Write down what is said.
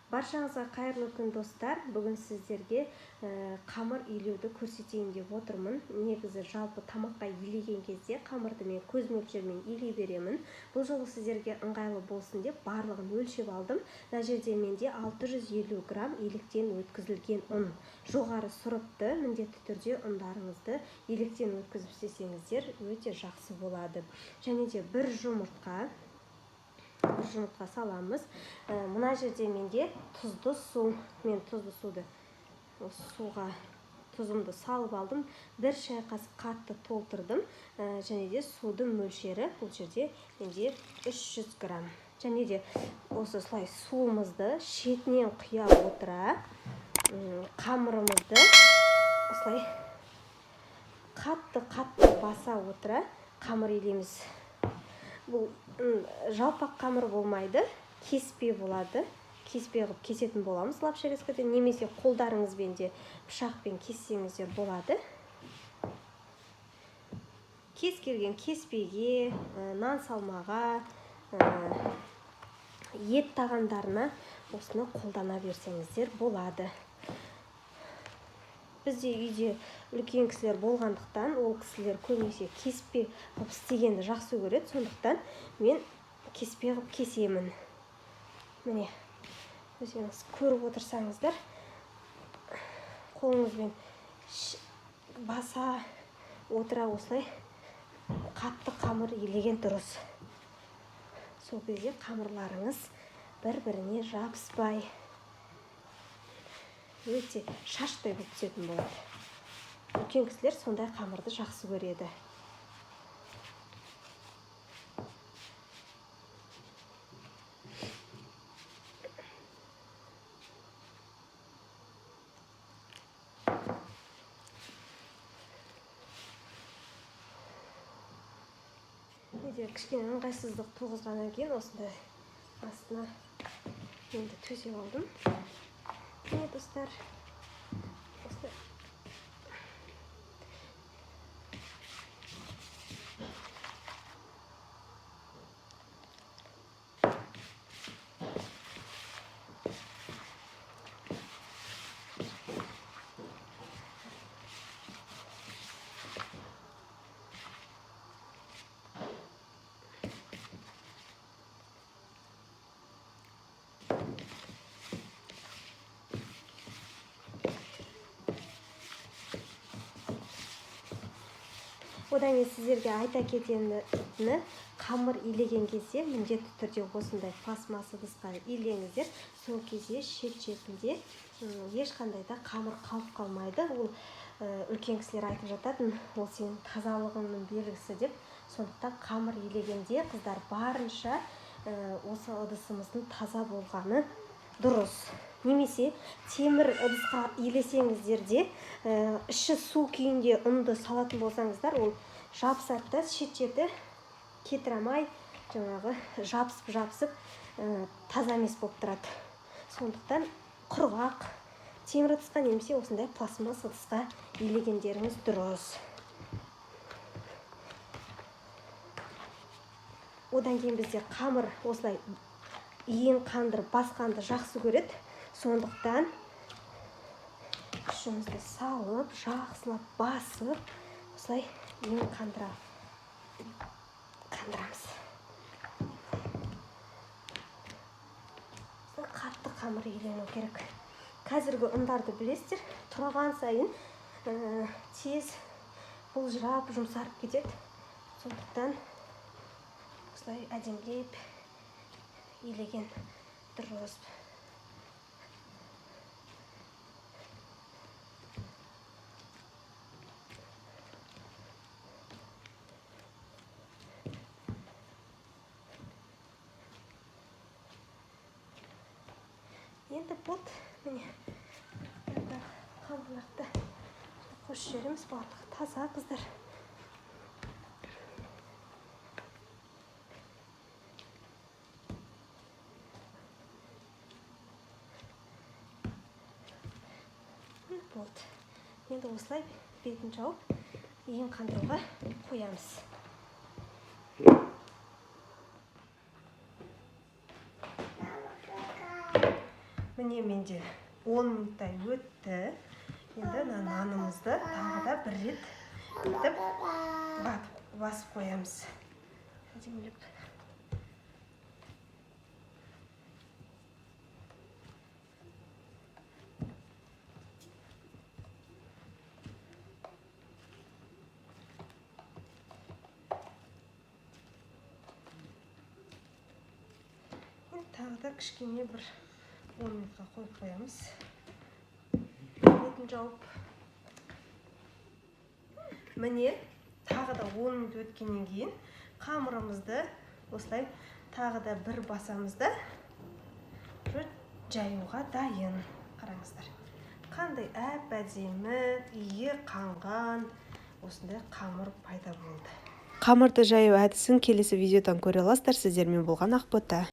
Баршаңызға қайырлы күн, достар. Бүгін сіздерге қамыр илеуді көрсетейін деп отырмын. Негізі жалпы тамаққа илеген кезде қамырды мен көз мөлшерімен илей беремін. Бұл жолы сіздерге ыңғайлы болсын деп барлығын өлшеп алдым. Мына жерде менде 650 грамм електен өткізілген ұн. Жоғары сұрыпты, міндетті түрде ұндарыңызды електен өткізіп істесеңіздер өте жақсы болады. Және де бір жұмыртқа саламыз. Мына жерде менде тұзды су. Мен тұзды суды осы суға тұзымды салып алдым. Бір шай қасық қатты толтырдым. Және де судың мөлшері бұл жерде менде 300 грамм. Және де осы осылай суымызды шетінен құя отыра, қамырымызды осылай қатты-қатты баса отыра қамыр илейміз. Бұл жалпақ қамыр болмайды, кеспе болады. Кеспе қылып кесетін боламыз лапша резкада, немесе қолдарыңызбен де пышақпен кессеңіздер болады. Кез келген кеспеге, нан салмаға, ет тағамдарына осыны қолдана берсеңіздер болады. Бізде үйде үлкен кісілер болғандықтан, ол кісілер көбінесе кеспе қылып істегенді жақсы көреді, сондықтан мен кеспе қылып кесемін. Міне, өздеріңіз көріп отырсаңыздар, қолыңызбен баса отыра осылай қатты қамыр илеген дұрыс. Сол кезде қамырларыңыз бір-біріне жабыспай өте шаштай болып түсетін болады. Үлкен кісілер сондай қамырды жақсы көреді. Менде кішкене ыңғайсыздық туғызғаннан кейін осындай астына енді төсеп алдым. Міне, достар, осылай Одан кейін сіздерге айта кететіні, қамыр илеген кезде міндетті түрде осындай пластмасс ыдысқа илеңіздер. Сол кезде шет-шетінде ешқандай да қамыр қалып қалмайды. Ол үлкен кісілер айтып жататын, ол сенің тазалығыңның белгісі деп. Сондықтан қамыр илегенде қыздар барынша осы ыдысымыздың таза болғаны дұрыс. Немесе темір ыдысқа илесеңіздер де, іші су күйінде ұнды салатын болсаңыздар, ол жабысады да, шет-шеті кетіре жаңағы жабысып-жабысып, таза емес болып тұрады. Сондықтан құрғақ темір ыдысқа немесе осындай пластмасс ыдысқа илегендеріңіз дұрыс. Одан кейін бізде қамыр осылай иін қандырып басқанды жақсы көреді. Сондықтан күшімізді салып, жақсылап басып, осылай иін қандырамыз. Осылай қатты қамыр илену керек. Қазіргі ұндарды білесіздер, тұрған сайын тез бұлжырап, жұмсарып кетеді. Сондықтан осылай әдемілеп илеген дұрыс. Енді болды, міне қамырларды қосып жібереміз, барлығы таза, қыздар. Болды. Енді осылай бетін жауып, иін қандыруға қоямыз. Міне, менде 10 минуттай өтті. Енді мына нанымызды тағы да бір рет бүйтіп басып қоямыз әдемілеп. Енді тағы да кішкене бір 10 минутқа қойып қоямыз, бетін жауып. Міне, тағы да 10 минут өткеннен кейін қамырымызды осылай тағы да бір басамыз да, уже жаюға дайын. Қараңыздар, қандай әп әдемі иі қанған осындай қамыр пайда болды. Қамырды жаю әдісін келесі видеодан көре аласыздар. Сіздермен болған Ақбота.